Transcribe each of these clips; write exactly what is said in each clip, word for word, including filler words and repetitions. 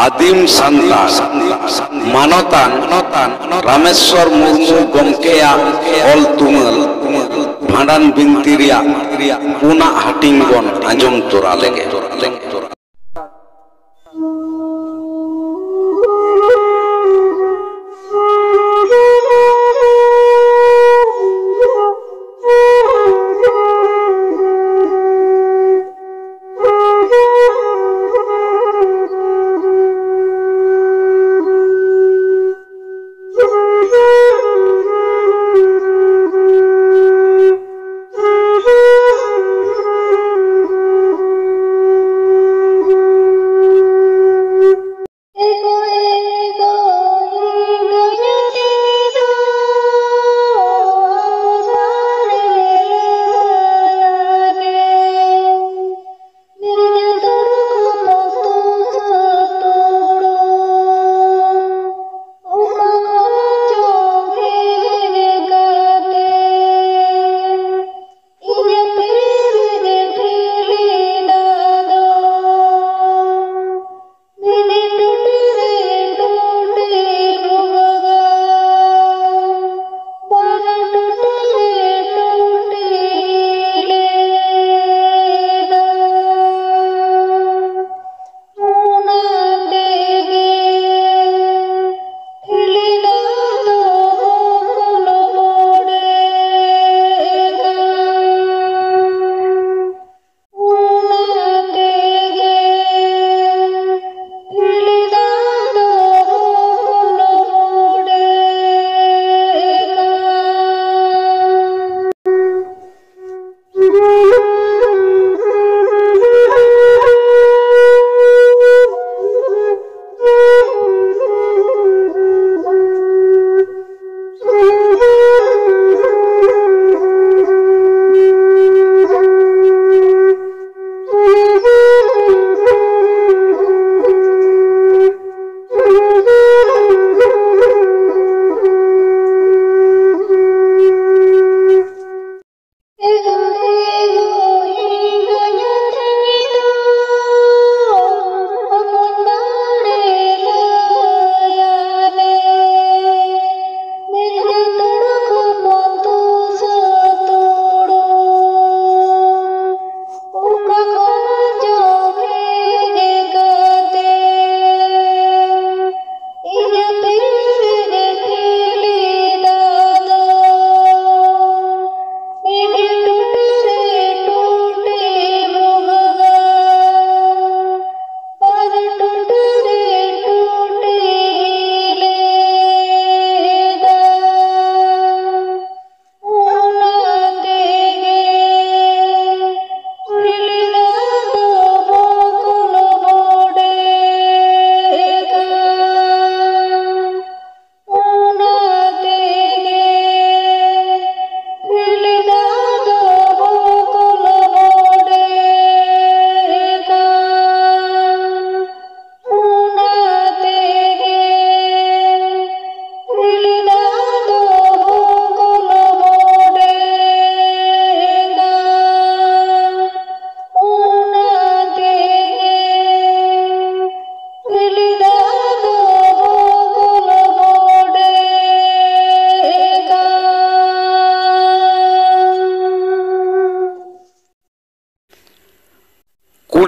ᱟᱹᱫᱤᱢ ᱥᱟᱱᱛᱟᱲ ᱢᱟᱱᱚᱛᱟᱱ ᱨᱟᱢᱮᱥᱣᱚᱨ ᱢᱩᱨᱢᱩ ᱜᱚᱢᱠᱮᱭᱟᱜ ᱚᱞ ᱛᱩᱢᱟᱹᱞ ᱵᱷᱟᱸᱰᱟᱱ ᱵᱤᱱᱛᱤ ᱨᱮᱭᱟᱜ ᱯᱩᱱᱟᱜ ᱦᱟᱹᱴᱤᱧ ᱵᱚᱱ ᱟᱸᱡᱚᱢ ᱛᱚᱨᱟ ᱞᱮᱜᱮ᱾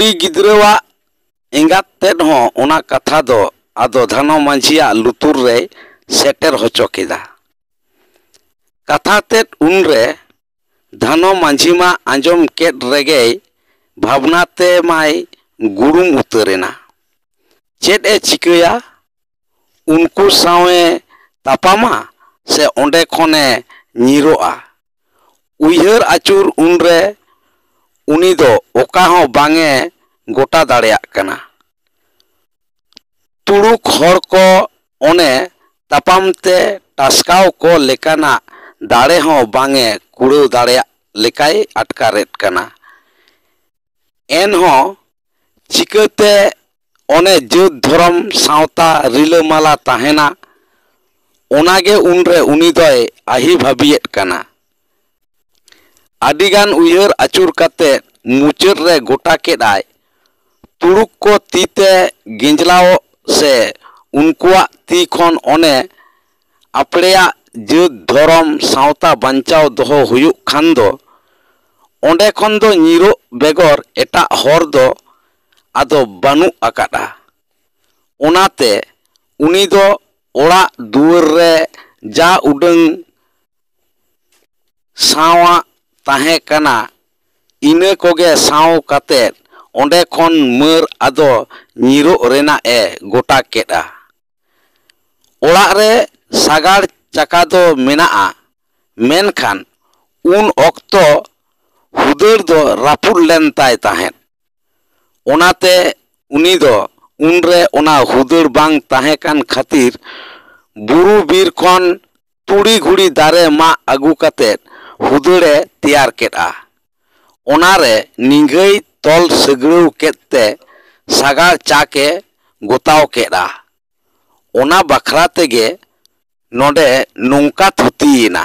ᱠᱩᱲᱤ ᱜᱤᱫᱽᱨᱟᱹᱣᱟᱜ ᱮᱸᱜᱟᱛ ᱛᱮᱫ ᱦᱚᱸ ᱚᱱᱟ ᱠᱟᱛᱷᱟ ᱫᱚ ᱟᱫᱚ ᱫᱷᱟᱱᱚ ᱢᱟᱹᱡᱷᱤᱭᱟᱜ ᱞᱩᱛᱩᱨ ᱨᱮᱭ ᱥᱮᱴᱮᱨ ᱦᱚᱪᱚ ᱠᱮᱫᱟ᱾ ᱠᱟᱛᱷᱟ ᱛᱮᱫ ᱩᱱᱨᱮ ᱫᱷᱟᱱᱚ ᱢᱟᱹᱡᱷᱤ ᱢᱟ ᱟᱸᱡᱚᱢ ᱠᱮᱫ ᱨᱮᱜᱮᱭ ᱵᱷᱟᱵᱽᱱᱟ ᱛᱮ ᱢᱟᱭ ᱜᱩᱲᱩᱢ ᱩᱛᱟᱹᱨ ᱮᱱᱟ᱾ ᱪᱮᱫ ᱮ ᱪᱤᱠᱟᱹᱭᱟ? ᱩᱱᱠᱩ ᱥᱟᱶ ᱮ ᱛᱟᱯᱟᱢᱟ ᱥᱮ ᱚᱸᱰᱮ ᱠᱷᱚᱱ ᱮ ᱧᱤᱨᱚᱜᱼᱟ? ᱩᱭᱦᱟᱹᱨ ᱟᱹᱪᱩᱨ ᱩᱱᱨᱮ ᱩᱱᱤ ᱫᱚ ᱚᱠᱟ ᱦᱚᱸ ᱵᱟᱝ ᱮ ᱜᱚᱴᱟ ᱫᱟᱲᱮᱭᱟᱜ ᱠᱟᱱᱟ᱾ ᱛᱩᱲᱩᱠ ᱦᱚᱲ ᱠᱚ ᱚᱱᱮ ᱛᱟᱯᱟᱢ ᱛᱮ ᱴᱟᱥᱠᱟᱣ ᱠᱚ ᱞᱮᱠᱟᱱᱟᱜ ᱫᱟᱲᱮ ᱦᱚᱸ ᱵᱟᱝ ᱮ ᱠᱩᱲᱟᱹᱣ ᱫᱟᱲᱮᱭᱟᱜ ᱞᱮᱠᱟᱭ ᱟᱴᱠᱟᱨᱮᱫ ᱠᱟᱱᱟ᱾ ᱮᱱᱦᱚᱸ ᱪᱤᱠᱟᱹᱛᱮ ᱚᱱᱮ ᱡᱟᱹᱛ ᱫᱷᱚᱨᱚᱢ ᱥᱟᱶᱛᱟ ᱨᱤᱞᱟᱹᱢᱟᱞᱟ ᱛᱟᱦᱮᱱᱟ, ᱚᱱᱟᱜᱮ ᱩᱱᱨᱮ ᱩᱱᱤ ᱫᱚᱭ ᱟᱹᱦᱤ ᱵᱷᱟᱹᱵᱤᱭᱮᱫ ᱠᱟᱱᱟ᱾ ᱟᱹᱰᱤᱜᱟᱱ ᱩᱭᱦᱟᱹᱨ ᱟᱹᱪᱩᱨ ᱠᱟᱛᱮ ᱢᱩᱪᱟᱹᱫ ᱨᱮ ᱜᱚᱴᱟ ᱠᱮᱫᱟᱭ, ᱛᱩᱲᱩᱠ ᱠᱚ ᱛᱤ ᱛᱮ ᱜᱮᱸᱡᱽᱞᱟᱣᱚᱜ ᱥᱮ ᱩᱱᱠᱩᱣᱟᱜ ᱛᱤ ᱠᱷᱚᱱ ᱚᱱᱮ ᱟᱯᱲᱮᱭᱟᱜ ᱡᱟᱹᱛ ᱫᱷᱚᱨᱚᱢ ᱥᱟᱶᱛᱟ ᱵᱟᱧᱪᱟᱣ ᱫᱚᱦᱚ ᱦᱩᱭᱩᱜ ᱠᱷᱟᱱ ᱫᱚ ᱚᱸᱰᱮ ᱠᱷᱚᱱ ᱫᱚ ᱧᱤᱨᱚᱜ ᱵᱮᱜᱚᱨ ᱮᱴᱟᱜ ᱦᱚᱨ ᱫᱚ ᱟᱫᱚ ᱵᱟᱹᱱᱩᱜ ᱟᱠᱟᱫᱼᱟ᱾ ᱚᱱᱟᱛᱮ ᱩᱱᱤ ᱫᱚ ᱚᱲᱟᱜ ᱫᱩᱣᱟᱹᱨ ᱨᱮ ᱡᱟ ᱩᱰᱟᱹᱝ ᱥᱟᱶᱟᱜ ᱛᱟᱦᱮᱸ ᱠᱟᱱᱟ, ᱤᱱᱟᱹ ᱠᱚᱜᱮ ᱥᱟᱶ ᱠᱟᱛᱮ ᱚᱸᱰᱮ ᱠᱷᱚᱱ ᱢᱟᱹᱨ ᱟᱫᱚ ᱧᱤᱨᱚᱜ ᱨᱮᱱᱟᱜ ᱮ ᱜᱚᱴᱟ ᱠᱮᱫᱼᱟ᱾ ᱚᱲᱟᱜ ᱨᱮ ᱥᱟᱜᱟᱲ ᱪᱟᱠᱟ ᱫᱚ ᱢᱮᱱᱟᱜᱼᱟ, ᱢᱮᱱᱠᱷᱟᱱ ᱩᱱ ᱚᱠᱛᱚ ᱦᱩᱫᱟᱹᱲ ᱫᱚ ᱨᱟᱹᱯᱩᱫ ᱞᱮᱱ ᱛᱟᱭ ᱛᱟᱦᱮᱸᱫ᱾ ᱚᱱᱟᱛᱮ ᱩᱱᱤ ᱫᱚ ᱩᱱᱨᱮ ᱚᱱᱟ ᱦᱩᱫᱟᱹᱲ ᱵᱟᱝ ᱛᱟᱦᱮᱸ ᱠᱟᱱ ᱠᱷᱟᱹᱛᱤᱨ ᱵᱩᱨᱩ ᱵᱤᱨ ᱠᱷᱚᱱ ᱛᱩᱲᱤ ᱜᱷᱩᱲᱤ ᱫᱟᱨᱮ ᱢᱟᱜ ᱟᱹᱜᱩ ᱠᱟᱛᱮ ᱦᱩᱫᱟᱹᱲᱮ ᱛᱮᱭᱟᱨ ᱠᱮᱫᱼᱟ᱾ ᱚᱱᱟᱨᱮ ᱱᱤᱝᱜᱟᱹᱭ ᱛᱚᱞ ᱥᱟᱹᱜᱲᱟᱹᱣ ᱠᱮᱫ ᱛᱮ ᱥᱟᱜᱟᱲ ᱪᱟᱠ ᱮ ᱜᱚᱛᱟᱣ ᱠᱮᱫᱼᱟ᱾ ᱚᱱᱟ ᱵᱟᱠᱷᱨᱟ ᱛᱮᱜᱮ ᱱᱚᱰᱮ ᱱᱚᱝᱠᱟ ᱛᱷᱩᱛᱤᱭᱮᱱᱟ᱾